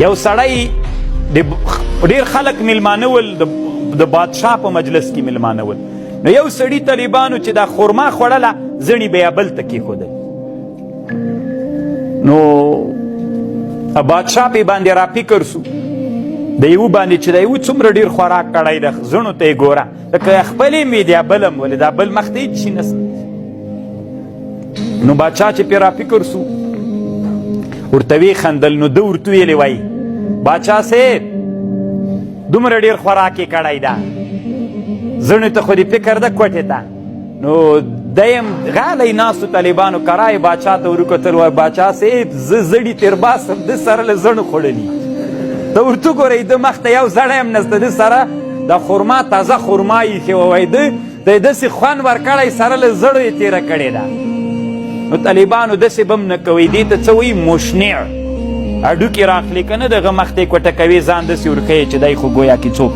یو سړی د ډیر خلک میلمانه ول، د بادشاه په مجلس کې میلمانه ول. نو یو سړي طالبانو چې دا خورما خوړله، زڼي به یې بل ته کېښودل. نو بادشاه پې باندې را فکر سو، د یو باندې چې د یو څومره ډیر خوراک کړی ده، زڼو ته یې ګوره، لکه خپلې مې دی بل هم ولې دا بل مخ ته هېڅ شي نسته. نو بادشاه چې پې را فکر سو، ورته ویې خندل. نو ده ورته ویلې وایي، باچا صاحب، دومره ډیر خوراک یې کړی ده، زڼو ته خو دې فکر ده کوټې ته. نو دیم غالی ناستو طالبانو کرای باچا ته وروکتل، وای باچا صاحب، زه زړي تیر باسم، ده سره له زڼو خوړلي، ته ورته ګورئ، ده مخ ته یو زړی هم نسته، ده سره د خرما تازه خرما ایښې وه، وای ده ته یې داسې خوند ورکړی، سره له زړو یې تېره کړې ده. نو طالبانو داسې به هم نه کوئ، دې ته څه وایي؟ مشنع هډوکي راخلي که نه، دغه مخ ته یې کوټه کوي، ځان داسې ورښیې چې دی خو ګویا کې څوک